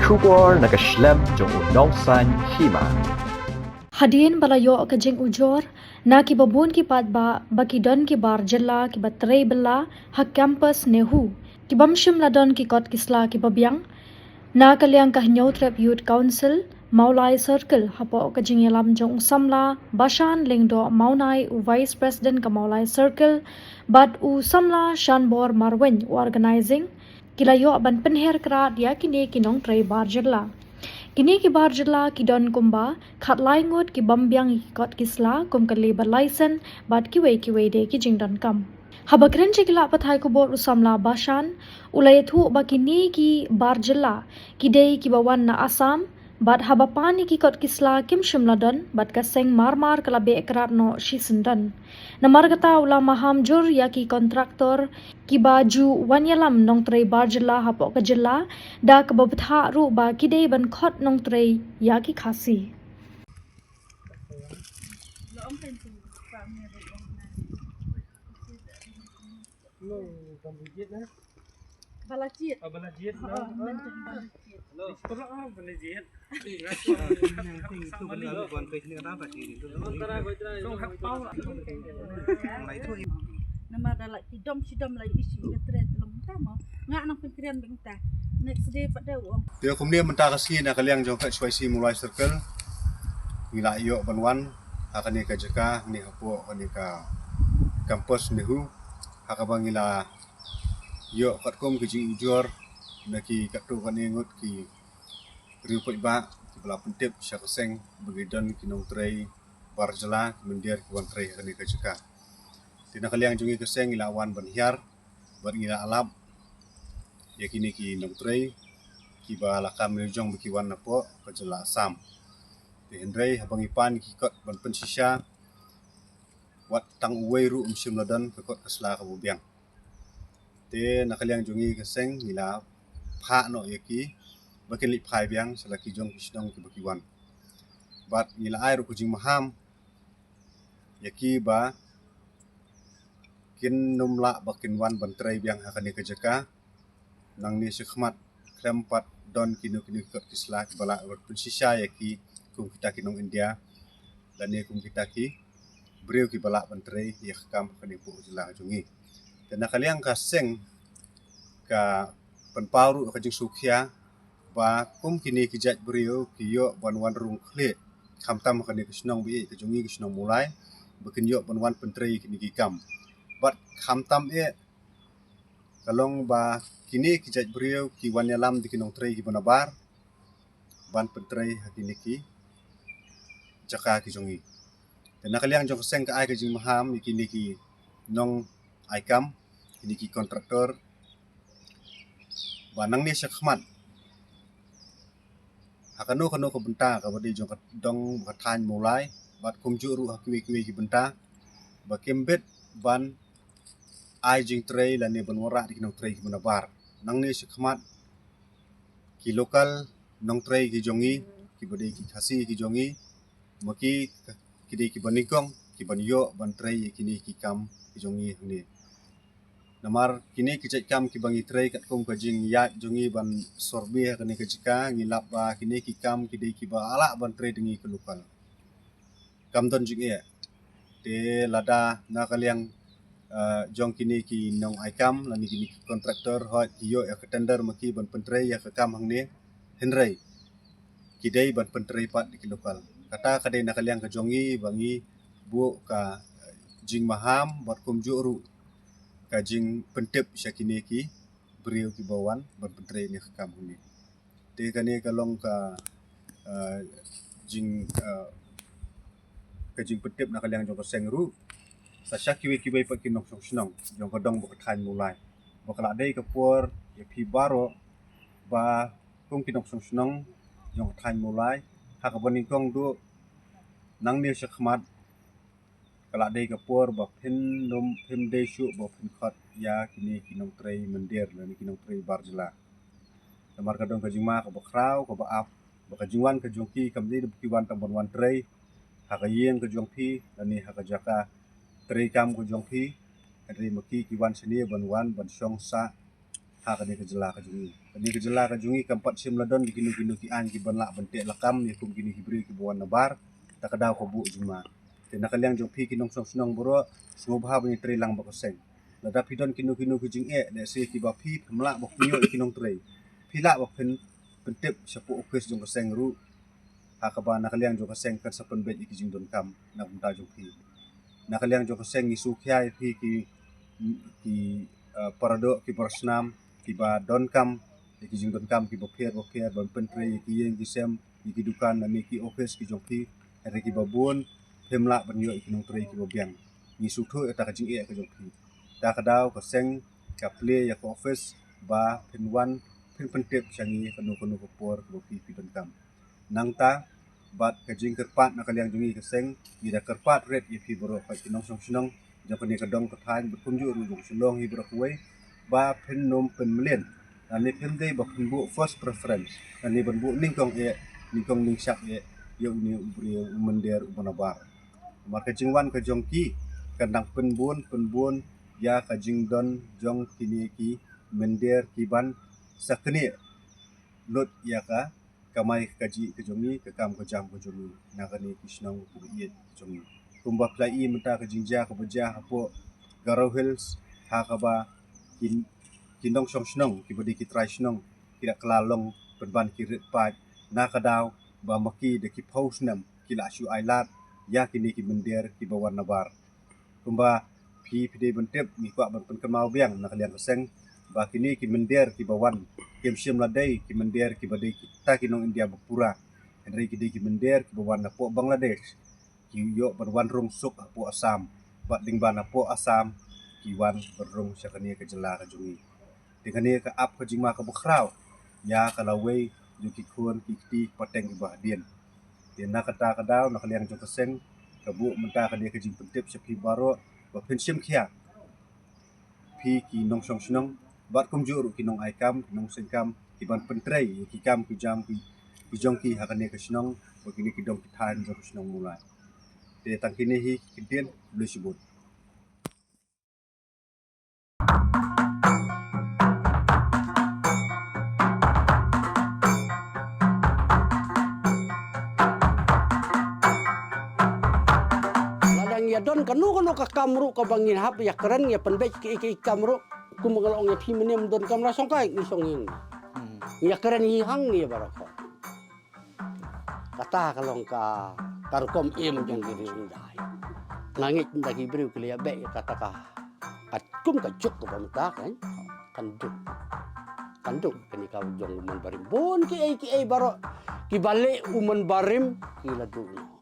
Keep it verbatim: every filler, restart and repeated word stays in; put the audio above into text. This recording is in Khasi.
Khubor na ka shlem jong u Nongsaiñ Hima. Hadien ba la ïoh ka jingujor na kiba bun ki paidbah ba ki don ki bar jylla kiba trei bylla ha campus NEHU, ki bym shym la don ki kot ki sla kiba biang, na ka liang ka Hynñiewtrep Youth Council Mawlai Circle, hapoh ka jingïalam jong u samla Bashan Lyngdoh Mawnai, u Vice President ka Mawlai Circle, bad u samla Shanbor Marwein, u Organising, ki la ïoh ban pynher krad ïa kine ki nongtrei bar jylla. Kine ki bar jylla ki don kumba khatlai ngut ki bym biang ïa ki kot ki sla kum ka labour license bad kiwei kiwei de ki jingdonkam. Haba kren sha ki lad pathai khubor u samla Bashan u la ïathuh ba kine ki bar jylla ki dei kiba wan na Assam, bad haba pan ïa ki kot ki sla kim shym la don, bad ka seng mar mar ka la beh krad noh shisyndon. Namar kata u la maham jur ïa ki kontraktor kiba ju wan ïalam nongtrei bar jylla hapoh ka jylla, da kaba bthah ruh ba ki dei ban khot nongtrei ïa ki Khasi. Ba la jied. Ah, ba la jied, ah, no? Ah, man jong ba la jied. Hello. Hello, ah, ba la jied. Namar da la ki dom shi dom la isi ka tren tlong ta mo. Nga nang pynkren beng ta. Next day pat da u ong. Te kumne mynta ka sngi na ka liang jong ka H Y C Mawlai Circle, ngi la ïoh ban wan ha kane ka jaka, ngi hapoh kane ka campus NEHU, ha kaba ngi la ïoh katkum ki jingujor na ki katto katne ngut ki riew paidbah kiba la pyntip sha ka seng ba ki don ki nongtrei bar jylla, ki mynder ki wan trei ha kane ka jaka. Te na ka liang jong ngi ka seng ngi la wan ban hiar bad ngi la ïalap ïa kine ki nongtrei kiba la kam ne jong ba ki wan napoh ka jylla Assam. Te hynrei haba ngi pan ki kot ban pynshisha, wat tang uwei ruh um shym la don ka kot ka sla kaba biang. Te na ka liang jong ngi ka seng ngi la phah noh ïa ki ba kin leit phai biang sha la ki jong ki shnong kiba ki wan. Bad ngi la ai ruh ka jingmaham ïa ki ba kin nym lah ba kin wan ban trei biang ha kane ka jaka. Nangne shakhmat khlem pat don kino kino ki kot ki sla kiba lah ban pynshisha ïa ki kum kita ki nong India lane kum kita ki briew kiba lah ban trei ïa ka kam ha kane ka jylla jong ngi. Te na ka liang ka seng ka pynpaw ruh ka jingsngewkhia ba kum kine ki jait briew ki ïoh ban wan rung khlieh khamtam ha kane ka shnong ba ïeit ka jong ngi, ka shnong Mawlai, ba kin ïoh ban wan pyntrei kine ki kam. Bad khamtam eh ka long ba kine ki jait briew ki wan ïalam da ki nongtrei kiba nabar ban pyntrei ha kine ki jaka ki jong ngi. Te na ka liang jong ka seng ka ai ka jingmaham ïa kine ki nong ai kam, kine ki kontraktor, ba nangne shakhmat ha kano kano ka bynta kaba dei jong ka dong ka thaiñ Mawlai bad kumjuh ruh ha kiwei kiwei ki bynta, ba kim bit ban ai jingtrei lane ban wanrah da ki nongtrei kiba nabar. Nangne shakhmat ki local nongtrei ki jong ngi, kiba dei ki Khasi ki jong ngi, ma ki ki dei kiba nyngkong kiban ïoh ban trei ïa kine ki kam ki jong ngi hangne. Namar kine ki jait kam kiba ngi trei katkum ka jingïaid jong ngi ban survey ha kane ka jaka, ngi lap ba kine ki kam ki dei kiba lah ban trei da ngi ki local. Kam don jingeh. Te lada na ka liang, eh, jong kine ki nong ai kam lane kine ki kontraktor hooid ki ïoh ïa ka tender ma ki ban pyntrei ïa ka kam hangne, hynrei ki dei ban pyntrei pat da ki local. Kata ka dei na ka liang ka jong ngi ba ngi buh ka, eh, jingmaham bad kumjuh ruh ka jingpyntip sha kine ki briew kiba wan ban pyntrei ïa ka kam hangne. Te kane ka long ka, eh, jing, eh, ka jingpyntip na ka liang jong ka seng ruh sa sha kiwei kiwei pat ki nongshong shnong jong ka dong bad ka thaiñ Mawlai, ba ka la dei ka por ïa phi baroh ba kum ki nongshong shnong jong ka thaiñ Mawlai, ha kaba nyngkong duh nangne shakhmat ka la dei ka por ba phin nym, phin dei shuh ba phin khot ïa kine ki nongtrei mynder lane ki nongtrei bar jylla. Namar ka don ka jingma kaba khraw kaba ap ba ka jingwan ka jong ki kam dei ba ki wan tang ban wan trei ha ka ïing ka jong phi lane ha ka jaka trei kam ka jong phi, hynrei ma ki ki wan shane ban wan ban shong sah Ha kane ka jylla ka jong ngi. Kane ka jylla ka jong ngi kam pat shym la don ïa kino kino ki aiñ ki ban lah ban teh lakam ïa kum kine ki briew kiba wan na bar. Ta ka daw ka buh jingma. Te na ka liang jong phi ki nongshong shnong baroh, sngewbha ban ïatrei lang bad ka seng. Lada phi don kino kino ki jingeh, lehse kiba phi phim lah ba phin ïoh ïa ki nongtrei, phi lah ba phin pyntip shapoh office jong ka seng ruh. Ha kaba na ka liang jong ka seng kan sa pynbeit ïa ki jingdonkam na ka bynta jong phi. Na ka liang jong ka seng ngi sngewkhia ïa phi ki, ki, eh, paradoh, ki parasnam kiba donkam ïa ki jingdonkam kiba pher bapher ban pyntrei ïa ki ïing ki sem, ïa ki dukan lane ki office ki jong phi. Hynrei kiba bun phim lah ban ïoh ïa ki nongtrei kiba biang. Ngi sngewthuh ïa kata ka jingeh ka jong phi. Ta ka daw ka seng ka plie ïa ka office ba phin wan phin pyntip sha ngi kano kano ka por kaba phi phi donkam. Nangta bad ka jingkyrpad na ka liang jong ngi ka seng, ngi da kyrpad rit ïa phi baroh ki nongshong shnong jong kane ka dong ka thaiñ bad kumjuh ruh jong ka shnong hi baroh kawei ba phin nym pynmlien lane phin dei ba phin buh first preference lane ban buh nyngkong eh, nyngkong nyngshap eh ïa une u briew u mynder uba nabar. Namar ka jingwan ka jong ki kan dang pynbun pynbun ïa ka jingdon jong kine ki mynder ki ban saknieh lut ïa ka kamai kajih ka jong ngi, ka kam ka jam ka jong ngi na kane ki shnong kiba ïeit ka jong ngi. Kumba phi la i mynta ka jingjia kaba jia hapoh Garo Hills, ha kaba ki, ki nongshong shnong kiba dei ki trai shnong ki la kylla long pynban ki rit paid na ka daw ba ma ki da ki phew snem ki la shu ailad ïa kine ki mynder kiba wan nabar. Kumba phi phi dei ban tip, ngi kwah ban pynkynmaw biang na ka liang ka seng ba kine ki mynder kiba wan kim shym la dei ki mynder kiba dei kita ki nong India ba pura. Hynrei ki dei ki mynder kiba wan napoh Bangladesh, ki ïoh ban wan rung suk hapoh Assam, bad lyngba napoh Assam ki wan ban rung sha kane ka jylla ka jong ngi. Te kane ka ap ka jingma kaba khraw ïa ka lawei jong ki khun ki kti pateng kiba hadien. Te na kata ka daw na ka liang jong ka seng ka buh mynta kane ka jingpyntip sha phi baroh ba phin shim khia, phi ki nongshong shnong bad kumjuh ruh ki nongai kam, ki nongseng kam, ki ban pyntrei ïa ki kam ki jam ki, ki jong ki ha kane ka shnong bad kine ki dong ki thaiñ jong ka shnong Mawlai. Te tang kine hi ki ktien, khublei shibun. Lada ngi ïa don kano kano ka kam ruh kaba ngin hap ïa kren ïa pynbeit kiei kiei kam ruh, kum nga la ong ïa phi mynne, ym don kam la shong kai ngi shong ïing. Hmm. Ngi ïa kren hi hangne baroh. Kata ka long ka, ka rukom im jong ki riewhyndai. Nga ngeit ynda ki briew ki la ïa beh ïa kata ka, ka kum ka juk kaba mynta kan, kan duk. Kan duk kane ka jong u Mon Barim. Bun kiei kiei baroh kiba leh u Mon Barim ki la duh noh.